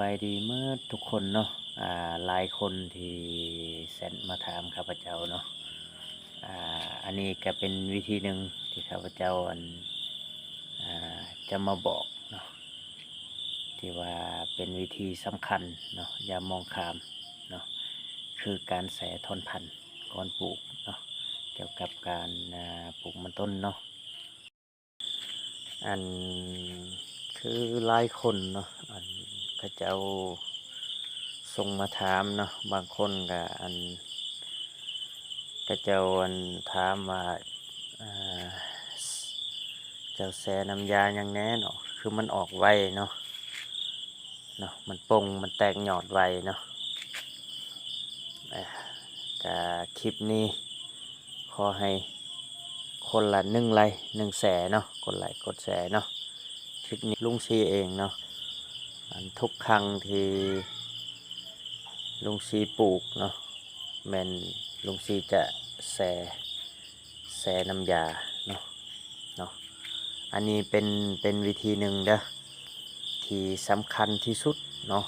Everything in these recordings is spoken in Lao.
ສະບາຍດີໝົດທຸກຄົນເນາະ ອ່າ ຫຼາຍຄົນທີ່ແຊັດມາຖາມຂ້າພະເຈົ້າເນາະ ອ່າ ອັນນີ້ກະເປັນວິທີໜຶ່ງທີ່ຂ້າພະເຈົ້າ ອັນ ອ່າ ຈະມາບອກເນາະ ທີ່ວ່າເປັນວິທີສຳຄັນເນາະ ຢ່າມອງຂ້າມເນາະ ຄືການແຊ່ທ່ອນພັນກ່ອນປູກເນາະ ກ່ຽວກັບການ ອ່າ ປູກມັນຕົ້ນເນາະ. ອັນ ຄືຫຼາຍຄົນເນາະ ອັນ ເຂົາເຈົ້າສົ່ງມາຖາມເນາະ ບາງຄົນກະ ອັນ ເຂົາເຈົ້າ ອັນ ຖາມວ່າ ອ່າ ເຈົ້າແຊ່ນ້ຳຢາຫຍັງແດ່ເນາະ ຄືມັນອອກໄວເນາະ ເນາະ ມັນປົ່ງ ມັນແຕກຍອດໄວເນາະ ເອີ ກະຄລິບນີ້ຂໍໃຫ້ຄົນລະໜຶ່ງໄລ ໜຶ່ງແຊເນາະ ກົດໄລກົດແຊເນາະ ຄລິບນີ້ລຸງຊີເອງເນາະ ອັນ ທຸກຄັ້ງທີ່ລຸງຊີປູກເນາະ ແມ່ນລຸງຊີຈະແຊ່ ແຊ່ນ້ຳຢາເນາະ ເນາະ ອັນນີ້ເປັນ ເປັນວິທີໜຶ່ງເດີ ທີ່ສຳຄັນທີ່ສຸດເນາະ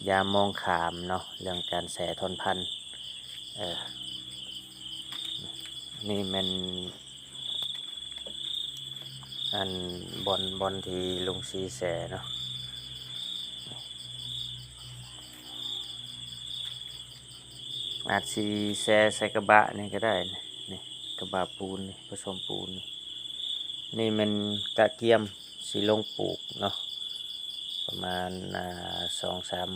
ຢ່າມອງຂ້າມເນາະ ເລື່ອງການແຊ່ທ່ອນພັນ ເອີ ນີ້ແມ່ນ ອັນ ບ່ອນ ບ່ອນທີ່ລຸງຊີແຊ່ເນາະ ອາດຊິແຊ່ໃສ່ກະບະນີ້ກະໄດ້ ນີ້ ກະບະປູນນີ້ ປະສົມປູນນີ້ ນີ້ແມ່ນກະກຽມຊິລົງປູກເນາະ ປະມານ ອ່າ ສອງສາມ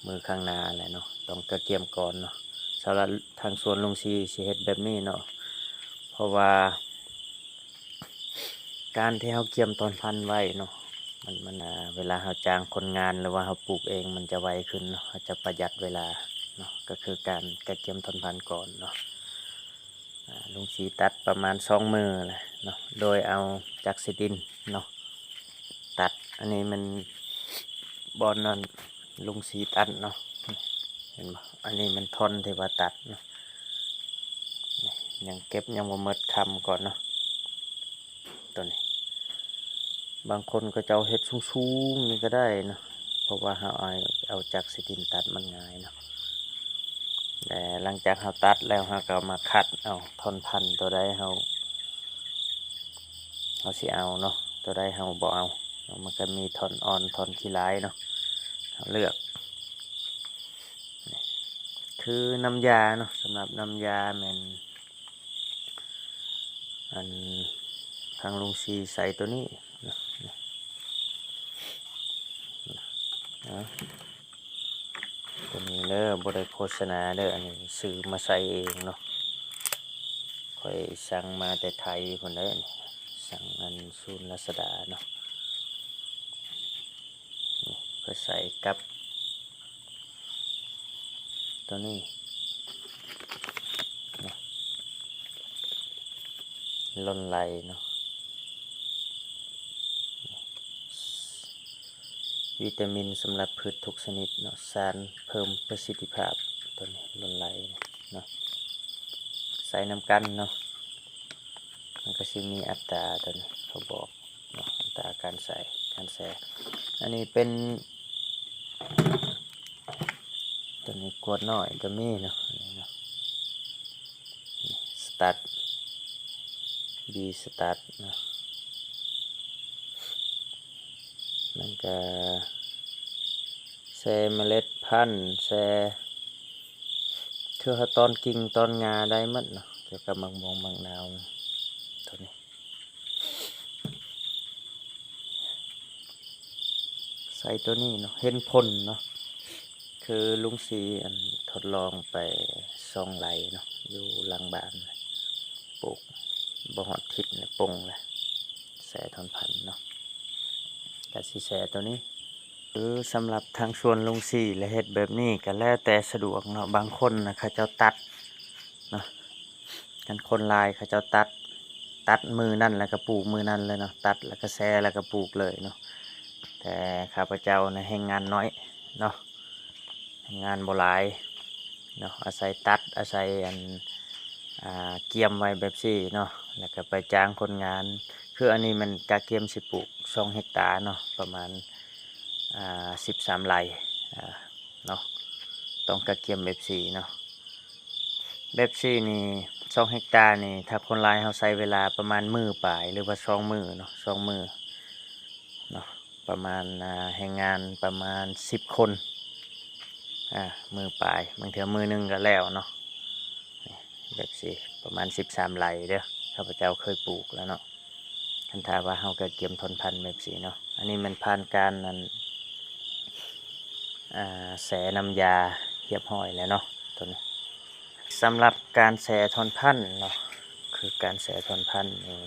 ມື້ຂ້າງໜ້າແຫຼະເນາະ ຕ້ອງກະກຽມກ່ອນເນາະ ສຳລັບທາງສວນລຸງຊີຊິເຮັດແບບນີ້ເນາະ ເພາະວ່າ ການທີ່ເຮົາກຽມທ່ອນພັນໄວ້ເນາະ ມັນ ມັນ ອ່າ ເວລາເຮົາຈ້າງຄົນງານ ຫຼືວ່າເຮົາປູກເອງ ມັນຈະໄວຂຶ້ນເນາະ ເຮົາຈະປະຢັດເວລາເນາະ ກະຄືການກະກຽມທ່ອນພັນກ່ອນເນາະ ອ່າ ລຸງຊີຕັດປະມານສອງມື້ແຫຼະເນາະ ໂດຍເອົາຈັກຊິດິນເນາະ ຕັດ ອັນນີ້ແມ່ນບ່ອນນັ້ນລຸງຊີຕັດເນາະ ເຫັນບໍ່ ອັນນີ້ແມ່ນທ່ອນທີ່ວ່າຕັດເນາະ ຍັງເກັບຍັງບໍ່ໝົດ ຄ່ຳກ່ອນເນາະ ໂຕນີ້ ບາງຄົນເຂົາເຈົ້າເຮັດສູງໆນີ້ກະໄດ້ເນາະ ເພາະວ່າເຮົາເອົາ ເອົາຈັກຊິດິນຕັດມັນງ່າຍເນາະ ແລະ ຫຼັງຈາກເຮົາຕັດແລ້ວ ເຮົາກະມາຄັດເອົາ ທ່ອນພັນໂຕໃດເຮົາ ເຮົາຊິເອົາເນາະ ໂຕໃດເຮົາບໍ່ເອົາເນາະ ມັນກະມີທ່ອນອ່ອນ ທ່ອນຂີ້ຫຼາຍເນາະ ເຮົາເລືອກ ຄືນ້ຳຢາເນາະ ສຳລັບນ້ຳຢາແມ່ນ ອັນ ທາງລຸງຊີໃສ່ໂຕນີ້ເນາະ ເນາະ ໂຕນີ້ເດີ ບໍ່ໄດ້ໂຄສະນາເດີ ອັນນີ້ຊື້ມາໃສ່ເອງເນາະ ຂ້ອຍສັ່ງມາແຕ່ໄທພຸ້ນເດີ ສັ່ງອັນສູນລາຊາດາເນາະ ນີ້ ເພື່ອໃສ່ກັບໂຕນີ້ເນາະ ຫຼົ່ນໄຫຼເນາະ ວິຕາມິນສຳລັບພືດທຸກຊະນິດເນາະ ສານເພີ່ມປະສິດທິພາບ ໂຕນີ້ຫຼົ່ນໄຫຼເນາະ ໃສ່ນຳກັນເນາະ ມັນກະຊິມີອັດຕາ ໂຕນີ້ເຂົາບອກເນາະ ອັດຕາການໃສ່ ການແຊ່ ອັນນີ້ເປັນ ໂຕນີ້ຂວດນ້ອຍກະມີເນາະ ສະຕາດ ບີສະຕາດເນາະ ມັນກະແຊ່ເມລັດພັນ ແຊ່ ຄືເຮົາຕອນກິ່ງຕອນງ່າໄດ້ໝົດເນາະ ກ່ຽວກັບໝາກມ່ວງໝາກນາວ ໂຕນີ້ ໃສ່ໂຕນີ້ເນາະ ເຫັນຜົນເນາະ ຄືລຸງຊີ ອັນ ທົດລອງໄປສອງໄລ່ເນາະ ຢູ່ຫຼັງບ້ານ ປູກບໍ່ຮອດທິດນີ້ ປົ່ງແລ້ວ ແຊ່ທ່ອນພັນເນາະ ກະຊິແຊ່ໂຕນີ້ ຄືສຳລັບທາງສວນລຸງຊີລະເຮັດແບບນີ້ ກະແລ້ວແຕ່ສະດວກເນາະ ບາງຄົນນະເຂົາເຈົ້າຕັດເນາະ ຄັນຄົນຫຼາຍເຂົາເຈົ້າຕັດ ຕັດມື້ນັ້ນແລ້ວກະປູກມື້ນັ້ນເລີຍເນາະ ຕັດແລ້ວກະແຊ່ແລ້ວກະປູກເລີຍເນາະ ແຕ່ຂ້າພະເຈົ້ານະແຮງງານໜ້ອຍເນາະ ແຮງງານບໍ່ຫຼາຍເນາະ ອາໄສຕັດ ອາໄສ ອັນ ອ່າ ກຽມໄວ້ແບບຊີ້ເນາະ ແລ້ວກະໄປຈ້າງຄົນງານ ຄືອັນນີ້ມັນກະກຽມຊິປູກສອງເຮັກຕາເນາະ ປະມານ ອ່າ ສິບສາມໄຮ່ ອ່າ ເນາະ ຕ້ອງກະກຽມ ເອັຟຊີ ເນາະ. ເອັຟຊີ ນີ້ ສອງເຮັກຕານີ້ ຖ້າຄົນລາວເຮົາໃຊ້ເວລາປະມານມື້ປາຍ ຫຼືວ່າສອງມື້ເນາະ ສອງມື້ເນາະ ປະມານ ອ່າ ແຮງງານປະມານສິບຄົນ ອ່າ ມື້ປາຍ ບາງເທື່ອມື້ໜຶ່ງກະແລ້ວເນາະ. ເອັຟຊີ ປະມານສິບສາມໄຮ່ເດີ ຂ້າພະເຈົ້າເຄີຍປູກແລ້ວເນາະ. ຄັນຖ້າວ່າເຮົາກະກຽມທ້ອນພັນແບບຊີ້ເນາະ ອັນນີ້ແມ່ນຜ່ານການ ອັນ ອ່າ ແຊ່ນ້ຳຢາຮຽບຮ້ອຍແລ້ວເນາະ ໂຕນີ້. ສຳລັບການແຊ່ທ້ອນພັນເນາະ ຄືການແຊ່ທ້ອນພັນນີ້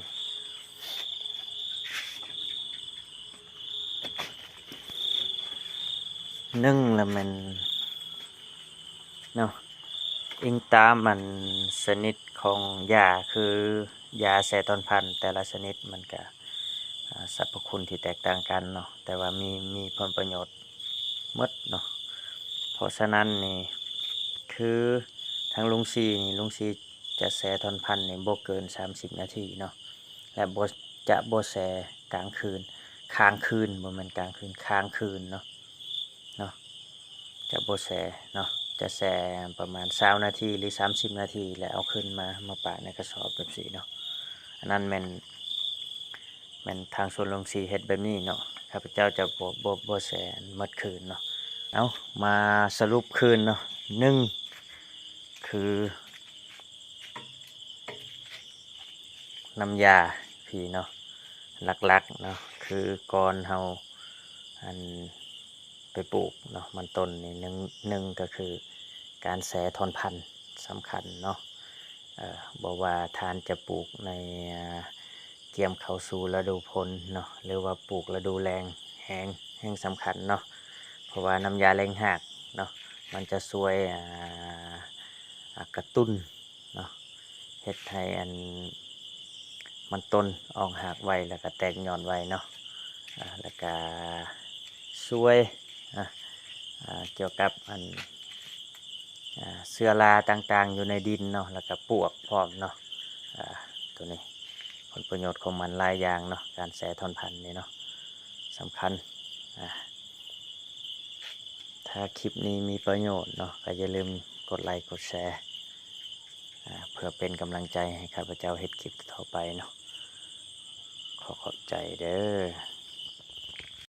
ໜຶ່ງລະແມ່ນເນາະ ອີງຕາມ ອັນ ຊະນິດຂອງຢາ ຄືຢາແຊ່ທ້ອນພັນແຕ່ລະຊະນິດມັນກະ ອ່າ ສັບພະຄຸນທີ່ແຕກຕ່າງກັນເນາະ ແຕ່ວ່າມີ ມີຜົນປະໂຫຍດໝົດເນາະ. ເພາະສະນັ້ນນີ້ ຄືທາງລຸງຊີນີ້ ລຸງຊີຈະແຊ່ທ້ອນພັນນີ້ບໍ່ເກີນສາມສິບນາທີເນາະ ແລະ ບໍ່ ຈະບໍ່ແຊ່ກາງຄືນ ຄ້າງຄືນ ບໍ່ແມ່ນກາງຄືນ ຄ້າງຄືນເນາະ ເນາະ ຈະບໍ່ແຊ່ເນາະ ຈະແຊ່ປະມານຊາວນາທີ ຫຼື ສາມສິບນາທີ ແລ້ວເອົາຂຶ້ນມາ ມາປະໃນກະສອບແບບຊີ້ເນາະ. ອັນນັ້ນແມ່ນ ແມ່ນທາງສວນລຸງຊີເຮັດແບບນີ້ເນາະ ຂ້າພະເຈົ້າຈະບໍ່ ບໍ່ ບໍ່ແຊ່ໝົດຄືນເນາະ. ເອົາ ມາສະຫຼຸບຄືນເນາະ ໜຶ່ງ ຄື ນ້ຳຢາພີ້ເນາະ ຫຼັກໆເນາະ ຄືກ່ອນເຮົາ ອັນ ໄປປູກເນາະ ມັນຕົ້ນນີ້ ໜຶ່ງ ໜຶ່ງກະຄືການແຊ່ທ້ອນພັນສຳຄັນເນາະ. ເອີ ບໍ່ວ່າທ່ານຈະປູກໃນ ອ່າ ກຽມເຂົ້າສູ່ລະດູຝົນເນາະ ຫຼືວ່າປູກລະດູແລ້ງແຫ້ງ ແຮ່ງສຳຄັນເນາະ ເພາະວ່ານ້ຳຢາເລັ່ງຮາກເນາະ ມັນຈະຊ່ວຍ ອ່າ ອ່າ ກະຕຸ້ນ ເນາະ ເຮັດໃຫ້ອັນມັນຕົ້ນອອກຮາກໄວ ແລ້ວກະແຕກຍອດໄວເນາະ ອ່າ ແລ້ວກະຊ່ວຍ ອ່າ ອ່າ ກ່ຽວກັບອັນ ອ່າ ເຊື້ອລາຕ່າງໆຢູ່ໃນດິນເນາະ ແລ້ວກະປວກພ້ອມເນາະ. ອ່າ ໂຕນີ້ຜົນປະໂຫຍດຂອງມັນຫຼາຍຢ່າງເນາະ ການແຊ່ທ້ອນພັນນີ້ເນາະ ສຳຄັນ. ອ່າ ຖ້າຄລິບນີ້ມີປະໂຫຍດເນາະ ກະຢ່າລືມກົດໄລກົດແຊ ອ່າ ເພື່ອເປັນກຳລັງໃຈໃຫ້ຂ້າພະເຈົ້າເຮັດຄລິບຕໍ່ໄປເນາະ. ຂໍຂອບໃຈເດີ.